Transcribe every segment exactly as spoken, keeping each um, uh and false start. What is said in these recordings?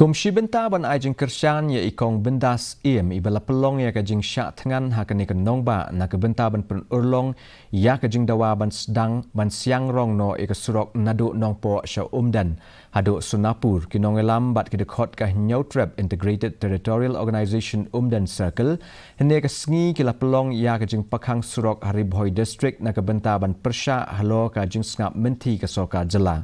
Kum shi bynta ban ai jingkyrshan ïa i Kong Bindas Ïem, iba la pynlong ïa ka jingshah thngan ha kane ka nongbah, na ka bynta ban pynurlong ïa ka jingdawa ban sdang ban siang rong noh ïa ka surok naduh Nongpoh sha Umden haduh Sonapur, ki nongïalam bad ki dkhot ka Hynñiewtrep Integrated Territorial Organization Umden Circle, hynne ka sngi ki la pynlong ïa ka jingpakhang surok ha Ri Bhoi District na ka bynta ban pyrshah halor ka jingsngap mynthi ka sorkar jylla.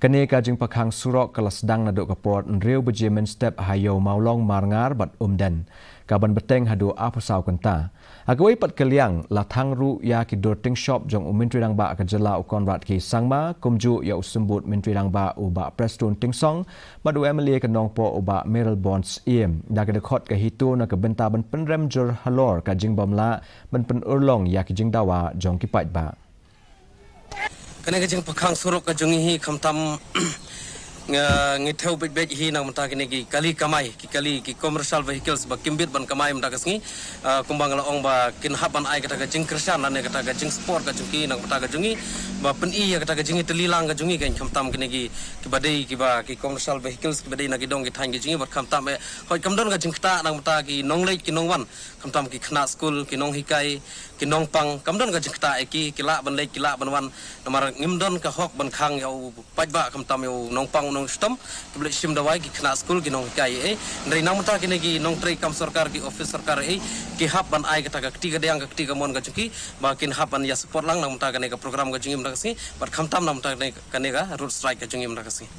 Kane ka jingpakhang surok ka la sdang naduh ka por hynriew baje mynstep ha Ïew Mawlong, Marngar bad Umden, ka ban bteng haduh arphew saw kynta. Ha kawei pat ka liang, la thang ruh ïa ki dur tyngshop jong u Myntri Rangbah ka jylla u Conrad K Sangma, kumjuh ïa u Symbud Myntri Rangbah u Bah Prestone Tynsong bad u M L A ka Nongpoh u Bah Mayralborn Syiem, da ka dkhot ka HITO na ka bynta ban pynrem jur halor ka jingbymlah ban pynurlong ïa ki jingdawa jong ki paidbah. Kane ka jingpakhang surok ka jong ngi hi khamtam nga ngi thew beit beit hi nang mynta kine ki kali kamai, ki kali, ki commercial vehicles ba kim bit ban kamai mynta ka sngi. Ah, kumba nga la ong ba kin hap ban ai kata ka jingkyrshan lane kata ka jingsupport ka jong ki nang mynta ka jong ngi, ba pyni ïa kata ka jingïatylli lang ka jong ngi, kan khamtam kine ki, kiba dei kiba ki commercial vehicles kiba dei na ki dong ki thaiñ ka jong ngi, bad khamtam eh hoi kam don ka jingktah nang mynta ki nongleit ki nongwan, khamtam ki khynnah skul, ki nonghikai, ki nongpang, kam don ka jingktah ïa ki, ki lah ban leit, ki lah ban wan. Namar ngim don ka hok ban khang ïa u paidbah khamtam ïa u nongpang u nongshitom, kiba leit shim dawai, ki khynnah skul, ki nonghikai, eh. Hynrei nang mynta kine ki nongtrei kam sorkar, ki office sorkar, eh, ki hap ban ai kata ka kti kadiang, ka kti kamon ka jong ki, ba kin hap ban ïa support lang nang mynta kane ka program ka jong ngi mynta ka sngi, bad khamtam nang mynta kane, kane ka road strike ka jong ngi mynta ka sngi.